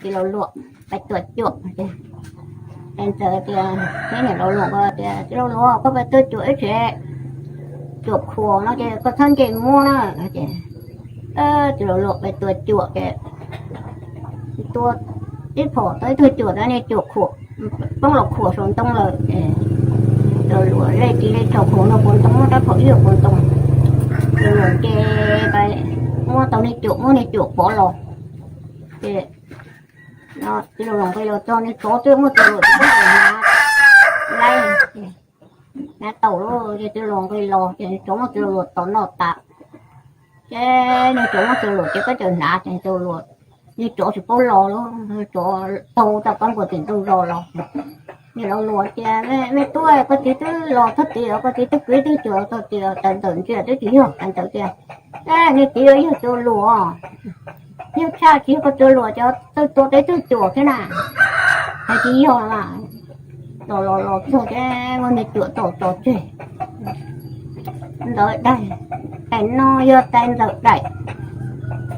txiv laus luam pais tua cuam. Ces ntxawm tias, niam laus luam tias, txiv laus luam, koj pais tua cuam ib txhis, cuam khuam no ces koj txhob nce muab na. Ces txiv laus luam pais tua cuam ces tua ib phom tau ib tug cuam, tau niag cuam khuam poob los khuam saum ntoo lawm. Txiv laus luam lej tsis lej tsaus khuam no puas ntoo, muab rab phom ib puas ntoo. Txiv laus luam ces pais muab tau niag cuam, muab niag cuam pov los. Ces txiv laus luam nqis los txog, niag tsov twb muab txiv laus luam tsis pub hnav, laib hnav tau lawm. Ces txiv laus luam nqis los ces tsov muab txiv laus luam tom noj tas. Ces niag tsov muab txiv laus luam ces peb txawm hnav ces txiv laus luam, niag tsov tsis paub los lawm, tsov taug tau pab npua tim ntug zos los. Niam laus luam tias, me tub, koj txiv twb los txog tid, koj txiv twb kwv twb cuam txog tid, tais ntxawm ntsia twb tsis yog. Tais ntxawm tias, niag txiv, yog txiv laus luam, yog tshaj tsis yog koj txiv laus luam ces twb tua tau ib tug cuam thiab na. Hais tsis yog mas. Los los los txog ces muab niag cuam tom tso tseg. Ntawd daim, daim no yog tais ntxawm daim,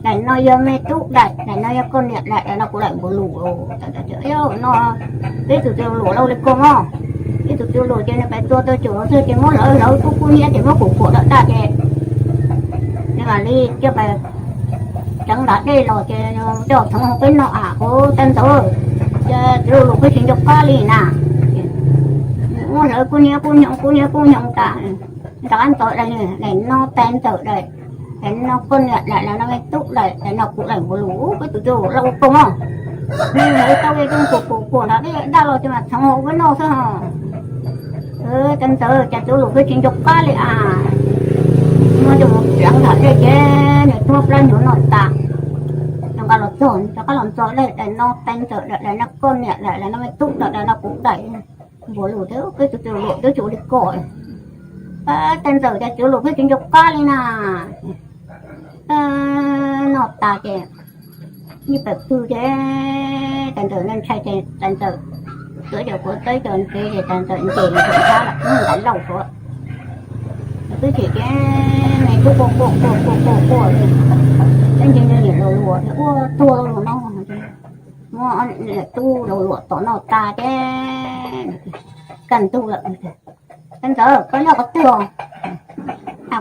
daim no yog me tub daim, daim no yog koj niam daim, daim no kuv daim npaum lus. No peb tus txiv laus luam ua li ko mog. Peb tus txiv laus luam ces nws pais tua tau cuam los txog ces muab hlawv hlawv kub kub hnyiab ces muab khuam khuam dawm daj ces nws mam li coj pais tseev nram dej los ces coj txhoov hauv peb noj a. Kuv tais ntxawm, ces txiv laus luam pheej tsis nco qab li na. Muab hlawv kub hnyiab kub hnyoos, kub hnyiab kub hnyoos tas, rov qab ntxov daim, daim no tais ntxawm daim, daim no koj niam daim, daim no me tub daim, daim no kuv daim npaum lus. Peb tus txiv laus luam ua ko mog. Nws hlawv tau li khuam khuam khuam nram dej daj los ces mam txhoov hauv peb noj xwb os. Tais ntxawm, cas txiv laus luam pheej tsis nco qab li a. Muab coj mus tseev nram dej ces nws tuag plab hnyuv noj tas. Rov qab los txog, rov qab los ntxov daim, daim no tais ntxawm daim, daim no koj niam daim, daim no me tub daim, daim no kuv daim npaum lus thiab. Peb tus txiv laus luam twb tsis ua li ko. Tais ntxawm, cas txiv laus luam pheej tsis nco qab li na. Noj tas ces yeej pawm pwg ces tais ntxawm ntshai ces tais ntxawm tuav cov kua txob cov ntsev ces tais ntxawm nce ntawm nrab lawm, ntaiv lauj saud. Twb chim ces me tub quaj quaj quaj quaj quaj quaj, peb nce nce niam laus luam thiab ua tuag lauj no. Muab niam tub laus luam tom noj tas ces kaj ntug lawm. Tais ntxawm, koj nyob qhov twg os?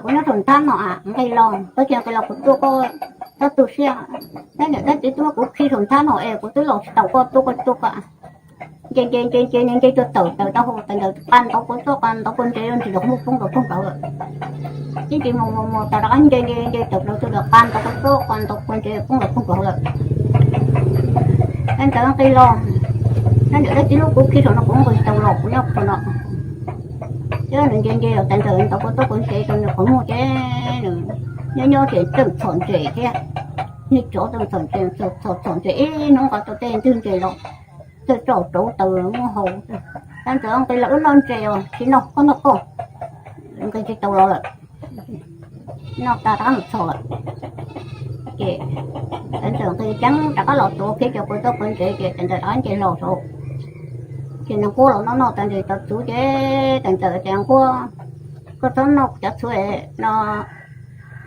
Kuv nyob saum nthab no a. Nqis los, koj tsis nqis los kuv tua koj, txhob tu siab. Tab niam tab txiv twb muab kuv khi saum nthab no es kuv twb los tsis tau koj, tua koj tua koj. Nce nce nce nce nce tuaj tawm tawm taub hau, tais ntxawm qa ntau kua txob qa ntau kua ntsev ntsis los muab poob rau poob rau lawm. Tib ntsis mus mus mus tas rov qab nce nce nce tawm plaws tuaj rau qa ntau kua txob qa ntau kua ntsev poob rau poob rau lawm. Tais ntxawm nqis los, tab niam tab txiv lub kuv khi saum no kuv nqis tsis tau los kuv nyob qhov no. Ces nws nce nce los tais ntxawm ntau kua txob kua ntsev rau nws qhov muag ces nws nyob nyob ces txawm txhom ntses thiab. Niag tsov txawm txhom ntses, txhom txhom ntses ib hnub nqa tau tej ntwg ntses los, txawm tso rauv taws muab haus. Tais ntxawm nqis los wb noj ntses os, tsis noj koj noj koj. Nqis tsis tau los lawm. Noj tas rov qab mus txhom lawm. Ces tais ntxawm nqis ceev rov qab los tuav kiag cov kua txob kua ntsev ces tais ntxawm rov qab nce hlo saud. Ces nws nquab los noj noj tas ntses tau txhuv ces tais ntxawm tias, nquab, koj txhob noj cov txhuv no,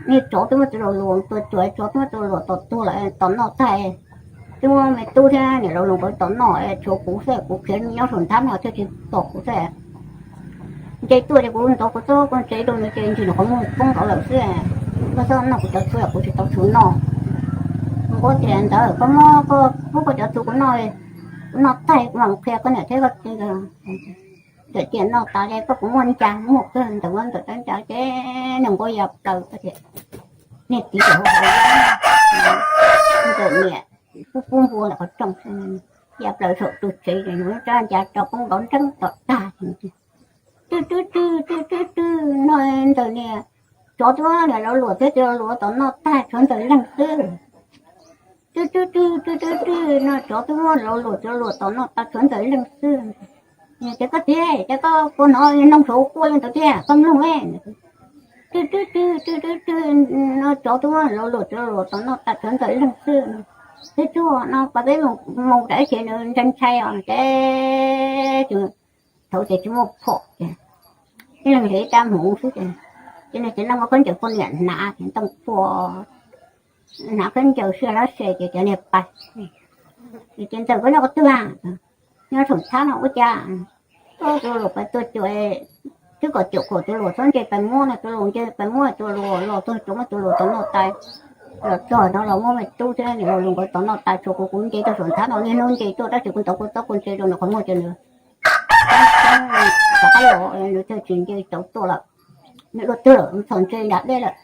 niag tsov twb muab txiv laus luam tua cuag, tsov twb muab txiv laus luam tom tuag lawm, tom noj tag. Twb muab me tub thiab niam laus luam nkawd tom noj, tshuav kuv xwb, kuv khiav nyob saum nthab no thiaj tsis pom kuv xwb. Nce tuaj ces kuv ntov kua txob kua ntsev rau nws ces ntsis nws qhov muag poob rau lawm xwb. Koj txhob noj kuv cov txhuv, kuv tsis tau txhuv noj. Nquab tias, ntawd koj muab, koj pub koj cov txhuv kuv noj, kuv noj tag kuv mam qhia koj niam thiab koj txiv. Ntawm tias noj tas ces koj puas muaj ncas, muaj kawg. Ntawm muab ntawm rab ncas ces nws nquab ya plaws, niag txiv ntawm niam pub pub npua ntawm qhov rooj, ya plaws saum tus tsev, rab ncas tso poob nrov nreeb tom tag. Twb twb twb twb twb twb no ntawm niag tsov twb muab niam laus luam thiab txiv laus luam tom noj tag tshuav ntxawm leeg xwb. Twb twb twb twb twb twb no tsov twb muab laus luam txiv laus luam tom noj tag tshuav ntxawm leeg xwb. Ces koj txiv, ces koj puas hnov noog saud quaj li ntawd tiag, koj mloog. Twb twb twb twb twb twb no tsov twb muab laus luam txiv laus luam tom noj tag tshuav ntxawm leeg xwb. Twb tsuag no pas peb mus rau ib ces nws ntshai ntshai os ces thaum ces tsis muaj phom ces ib leeg nrhiav ib rab hmuv xwb ces, ces nws txiv neej muab khaub ncaws poj niam hnav ces ntoo pua, hnav khaub ncaws sia lab se ces cov niag pas Ces ntxawm koj nyob qhov twg a? Nyob saum thab no. Ua cas? Tus luam pais tua cuam, twb kom cuam kom tus luam txhob ntse pais muab no, tus luam ntse pais muab tus luam los txog tsuav muab tus luam tom noj tas. Los txog no los muab me tub thiab niam laus nkawd tom noj tas, tshuav kuv, kuv nce tau saum thab no, niaj hnub nce tuaj tab sis kuv ntaus kuv txob kuv ntse rau nws qhov muag ces nws rov qab los, nws thiaj tsis nce tau tuaj lawm. Nws dua twg lawm, txhom ntse nram dej lawm.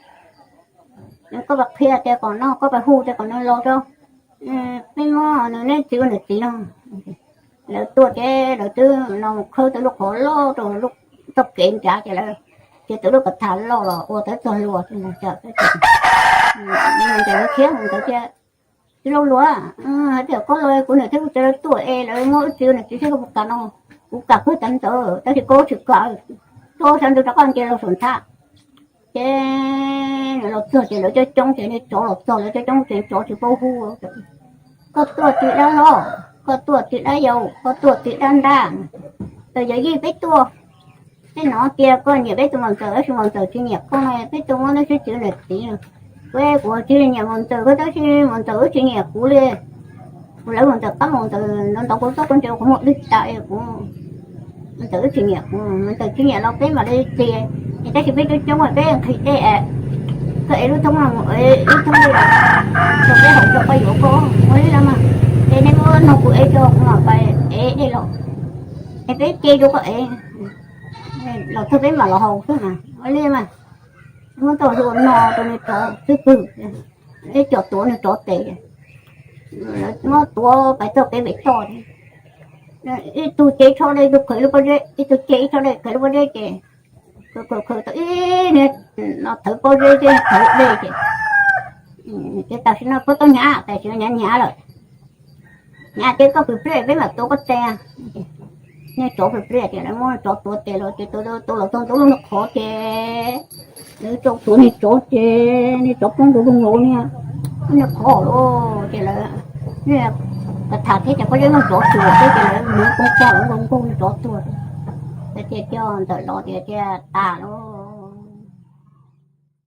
Koj pais qhia tias kom no, koj pais hu tias kom nws los rau, peb muab nws neb txiv ua nws txiv no. Lawv tuaj ces lawv twb no khawb tau lub qhov loj rau lub txoj kev nrad ces lawv cia tau lub kav tham loj los ua tau txog luag. Ces lawv khiav mus ntawd tias, txiv laus luam, hais tias koj los kuv niam thiab kuv txiv lawv tuaj es lawv muab wb txiv ua nws txiv thiab koj puas kam no? Kuv kam kawg tas ntawd tab sis koj tsis kam. Tuaj sawv ntxov rov qab nce los saum nthab. Ces nws los txog ces lawv coob coob ces niag tsov los txog lawv coob coob ces tsov tsis paub hu. Koj tuaj txiv dab laug, koj tuaj txiv dab yau, koj tuaj txiv dab nrab. Tus yawm yij peb tuaj, peb hnov tias koj nyiam peb tus maum ntxawm tab sis maum ntxawm tsis nyiam koj no, peb tuaj muab neb sib txiv niam txiv. Kuv, kuv tsis nyiam maum ntxawm koj tab sis maum ntxawm wb tsis nyiam kuv li. Kuv lawv maum ntxawm qab maum ntxawm ntawd ntov kuv txob kuv ntse kuv muag dwb tas kuv, maum ntxawm wb tsis nyiam kuv, maum ntxawm tsis nyiam los peb mam li txiv. Es tab sis peb coob coob peb nqhis dej, koj ev lub thoob no mus, lub thoob dej rau peb haus rau koj yuav koj ua li los mas. Es nej muab no kuv ev rau kuv mam pais ev dej los, es peb ce rau koj ev los txog peb mam los haus xwb mas ua li mas. Muab tau hlua no rau nws rov xwb pwg, ib co tuav nws rov tes, lawv muab tuav pais txoj kev pem toj. Ib tug ce ib tshob dej, ib tug qhwv lub pob zeb, ib tug ce ib tshob dej qhwv lub pob zeb ces khwv khwv tau ib niag no thawv pob zeb thiab thawv dej ces, ces tam sim no puab tau hnyav, tam sim no hnyav hnyav lawm. Hnyav ces koj pw pliaj peb mam tuav koj tes. Niag tsov pw pliaj ces lawv muab tsov tuav tes los ces tus los txog ntawm lub niag qhov ces lawv tau tuav niag tsov ces niag tsov poob rau lub niag qhov lawm ces lawv, niag kav tham thiab cov pob zeb muab tsov tuav thiab ces lawv mus poob tag lawv nkaug nkaug niag tsov tuag. Ces thiaj coj ntxawm los tias thiaj tas lawm.